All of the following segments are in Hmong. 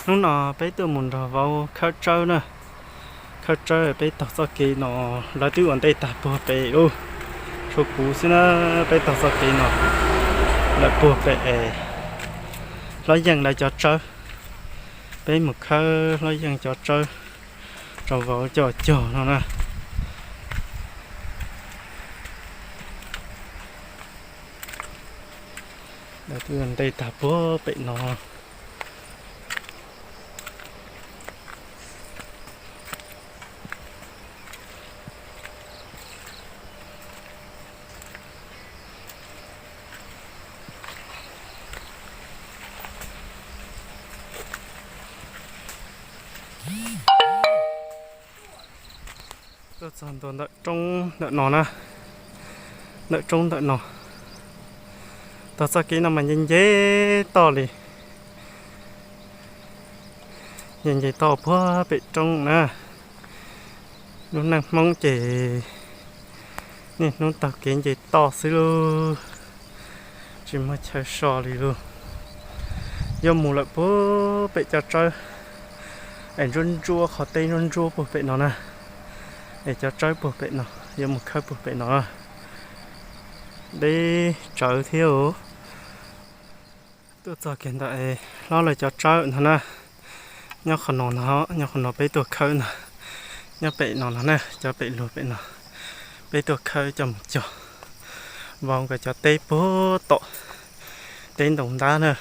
Hnub no peb tuaj mus nrog vauv khawb tsawb na. Khawb tsawb peb taug txoj kev no, lawv twb ua ntej tag puag pem lawm. Tshuav kuv xwb na, peb taug txoj kev no lawm puag pem es Hlob Yeej lawv cov tsawb. Peb mus khawb Hlob Yeej cov tsawb rau vauv coj cog no na. Lawv twb ua ntej tag puag pem no. Tuaj txog ntua ntawm roob ntawm no na, ntawm roob ntawm no. Taug txoj kev no mas nce nce toj li, nce nce toj puag pem roob na. Lub neej Hmoob ces niaj hnub taug kev nce toj xwb lauj, tsis muaj chaw so li lauj. Yuav mus lawm puag pem cov tsawb es ntsuab ntsuab, qhov teb ntsuab ntsuab puag pem no na, es cov tsawb puag pem no, yuav mus khawb puag pem no. Deb tsawv thiab os. Tuaj txog kiag ntawm hlob lawv cov tsawb no na, nyob qhov no no, nyob qhov no peb tuaj khawb no, nyob pem no no na, cov pem luag pem no, peb tuaj khawb coj mus cog vauv nkawd cov teb puag tom teb ntoo ntab na.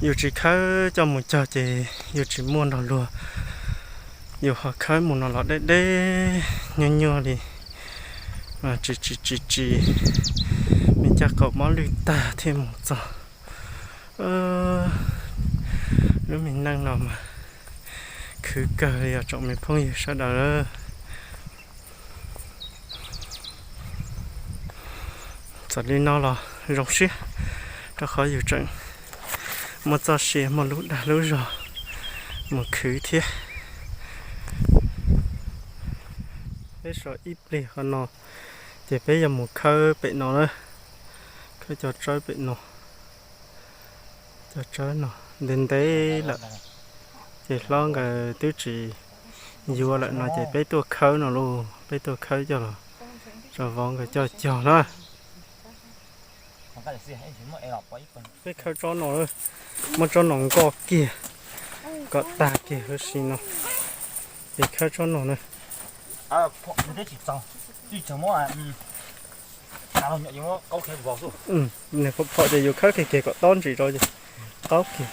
Yus tsis khawb coj mus cog ces yus tsis muaj nrog luag, yus ho khawb mus no los deb deb nyuaj nyuaj li, tsis tsis tsis tsis, me caj qaum mob lwj tag thiaj mus txog. Lub me neej no mas khwv kawg li os tsoom me phooj ywg sawv daws. Txawm li no los zoo siab, rau qhov yus tseem muaj txoj sia muaj lub dag lub zog mus khwv thiab. Peb so ib pliag qhov no, ces peb yuav mus khawb pem no na, khawb cov tsawb pem no. Cov tsawb no ntev ntev lawm, ces hlob nkawd twb tsis yuav lawm no ces peb tuaj khawb no lauj, peb tuaj khawb coj los rau vauv nkawd coj cog na. Peb khawb tsob no, muab tsob no nkoj kiag kom tag kiag huv si no, ces khawb tsob no na. Nws phom phom ces yus khawb kiag kiag kom tob ntsis rau ces qaub kiag.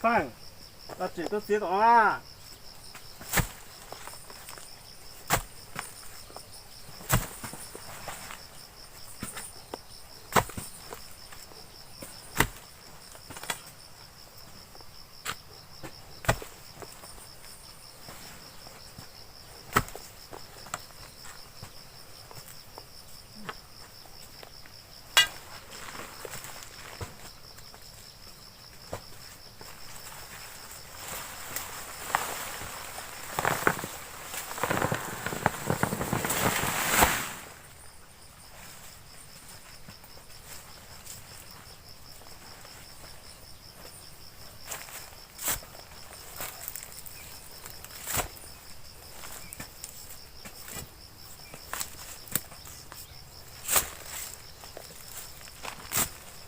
Faj, tsis tuaj txiav tom no na.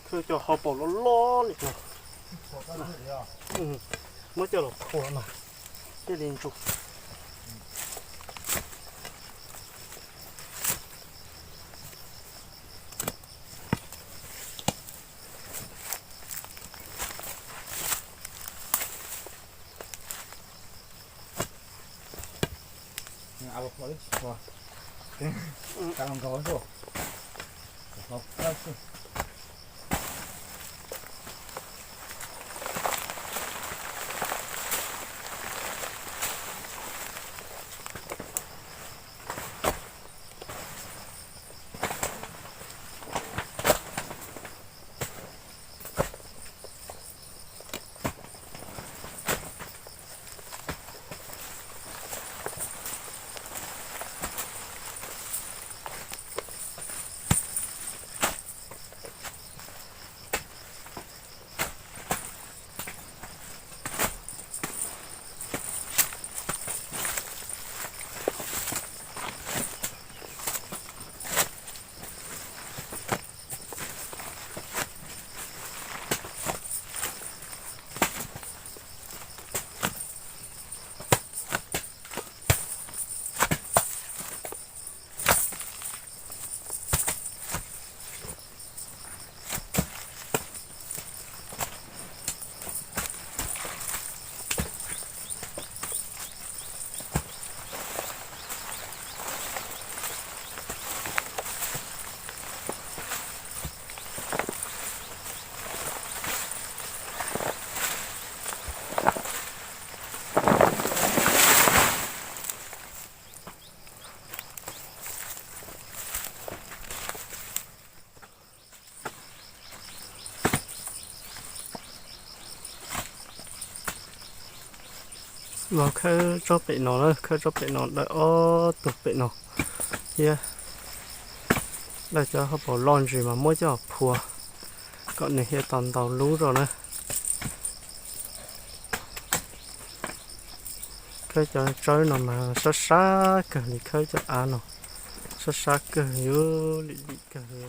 Khawb cov hauv paus loj loj li no, muab coj los khuam mas thiaj li ntsuav. Los khawb tsob pem no na, khawb tsob pem no, dawm ob tug pem no thiab. Dawm cov hauv paus loj ntsis mas muab coj phua kom nws thiaj tau ntau lub zog na. Khawb cov tsawb no mas sab sab kawg li, khawb cov av no sab sab kawg, yuav lim lim kawg li.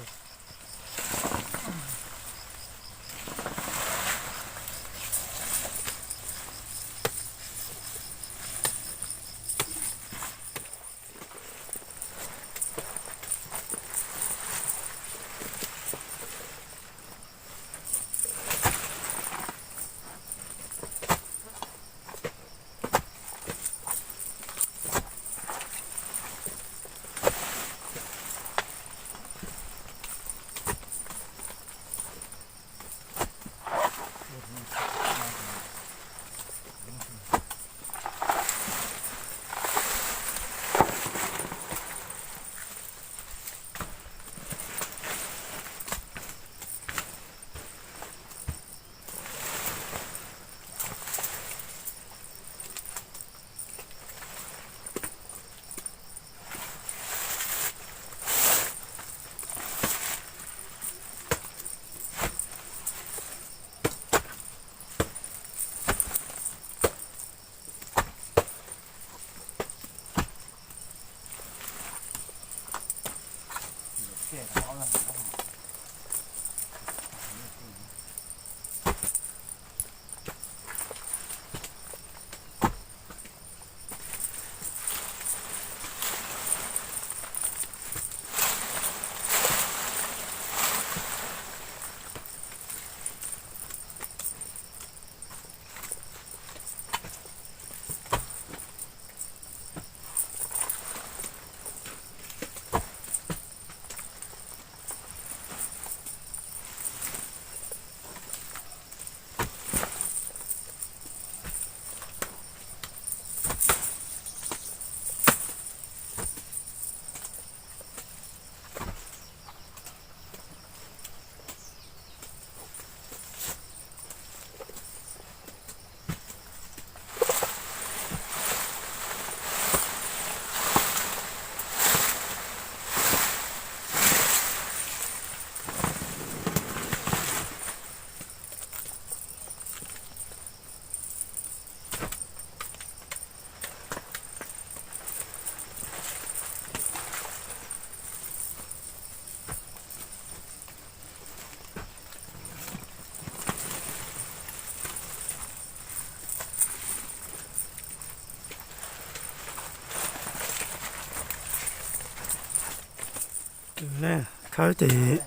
Khawb ces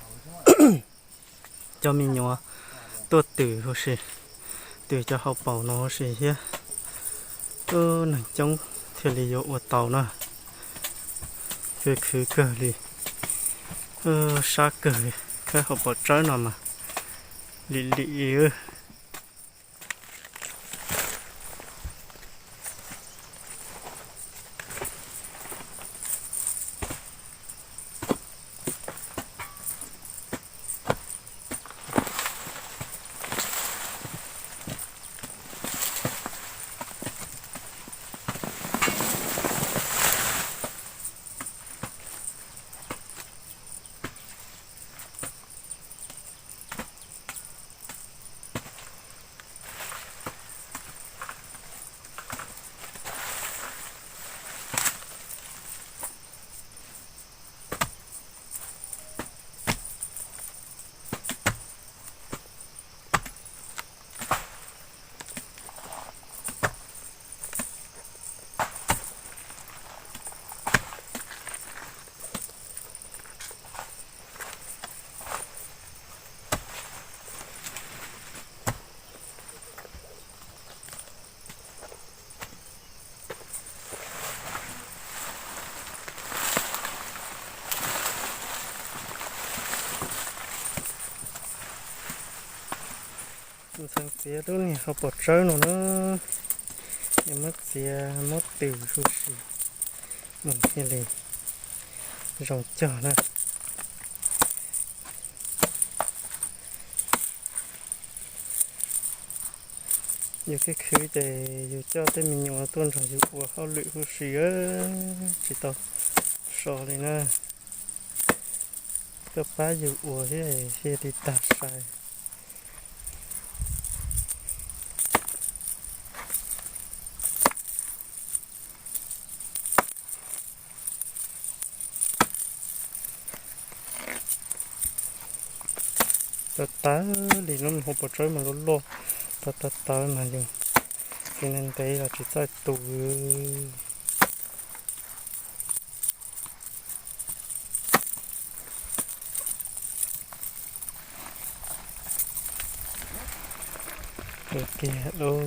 cov me nyuam tuaj twm huv si, twm cov hauv paus no huv si thiab. Neeg coob thiaj li yuav ua tau na. Khwv khwv kawg li, sab kawg li. Khawb hauv paus tsawb no mas lim lim. Ntxeev txiav lub niag hauv paus tsawb no na, es muab txiav muab twm huv si, mus thiaj li zoo cog na. Yus khwv khwv ces yus coj tej me nyuam tuaj nrog yus ua hauj lwm huv si, tsis tau so li na. Tuaj pab yus ua thiab thiaj li tag sai. Tawv tawv li, lub me hauv paus tsawb mas loj loj, tawv tawv tawv mas yus tiv ntev ntev los tsis txawj tu. Kiag lub,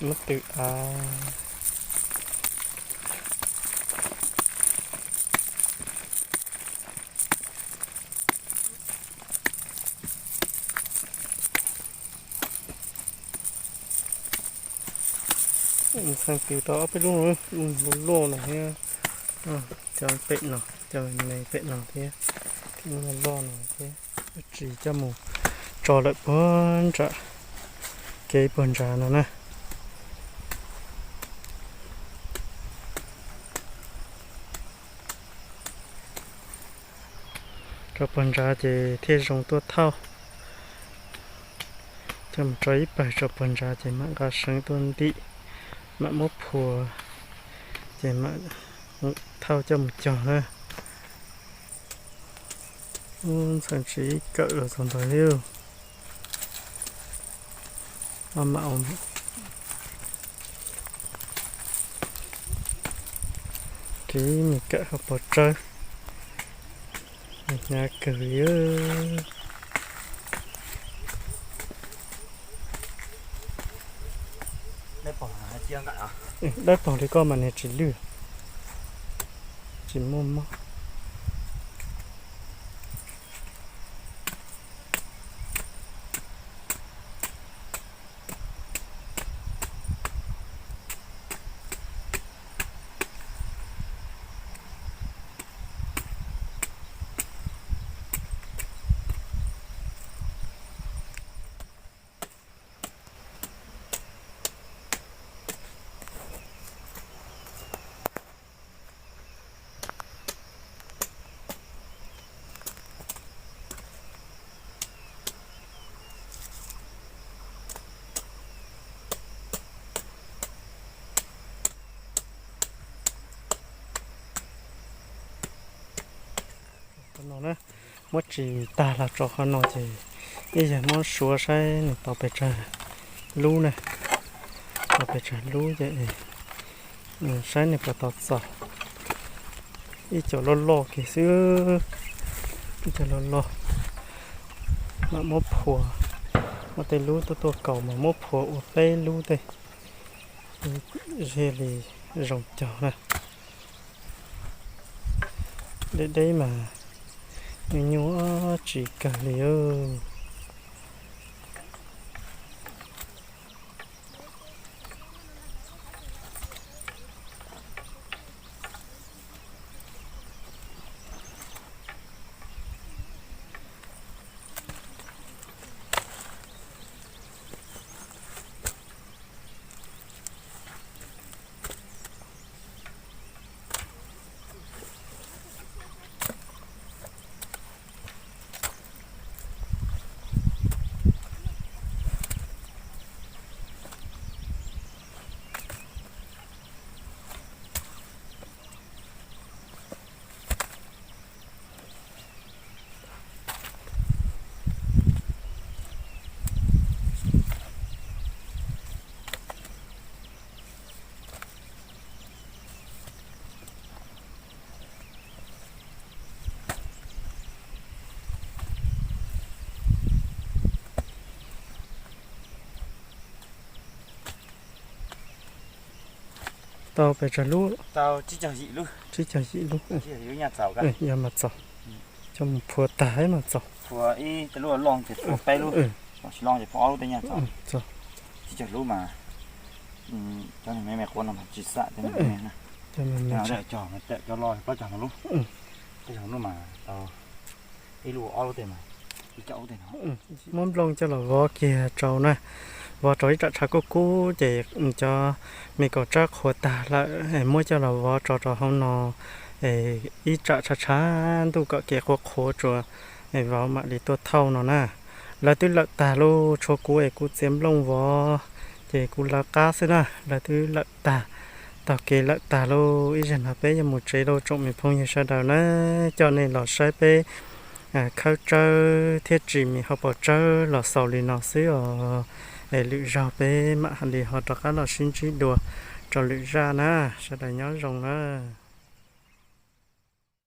muab tw av. Ntxhee tw tau ob peb lub, lub loj no thiab, cov pem no, cov me pem no thiab, thiab lub loj no thiab. Tsis coj mus tso lawm puag nram kev puag nrad no na. Tso puag nrad ces thiaj zoo tuaj thauj. Coj mus tso ib pawg tso puag nrad ces mam nqa seev tuaj ntim, mam muab phua, ces mam thauj coj mus cog na. Ub, ntxhee tsis kawm los txog ntawd li. Tsis me kawm hauv paus tsawb, hnyav kawg li. Dawb paug li koj mas niag tsis lwj, tsis muaj mob. Qhov no na, muab tsis tag los tso qhov no ces ib yam muab suav saib nws tau pes tsawg lub na, tau pes tsawg lub ces saib nws puas tau txaus. Ib co loj loj kiag xwb, ib co loj loj, mam muab phua, muab tej lub tuaj tuaj kaus mas muab phua ua peb lub tej, thiaj li zoo cog na. Deb deb mas nyuaj nyuaj tsis kawg li. Tau pes tsawg lub? Tsib caug yim lub. Yog mas txaus, coj mus phua tag mas txaus. Phua ib lub loj ces phua peb lub, tsis loj ces phua ob lub tej nyaj txaus. Tsib caug lub mas cov me me quav no mas tsis xam tej me me na. Cov me me cog mas tawm cov loj plaub caug lub, plaub caug lub mas tau ib lub ua ob lub tej mas ib co lub tej no. Muab nplooj coj los vov kiag rau na, Vov rau ib tsam tshav kub kub ces cov me kaum tsawb qhuav tag lawm, muab coj los vov tso rau hauv no, ib tsam tshav tshav ntuj kom kev qhuav qhuav tsuas vauv mam li tuaj thauj no na. Lawv twb lawm tag lauj, tshuav kuv es kuv txiav nplooj vov, ces kuv lawv qab xwb na. Lawv twb lawm tag, taug kev lawm tag lauj. Ib zaug no peb yuav mus tsev lauj tsoom me phooj ywg sawv daws na. Coj nej los saib peb khawb tsawb thiab tsim me hauv paus tsawb los xaus li no xwb os. Es lwm zaug peb mam li ho rov qab los sib ntsib dua rau lwm zaj na. Sawv daws nyob zoo na.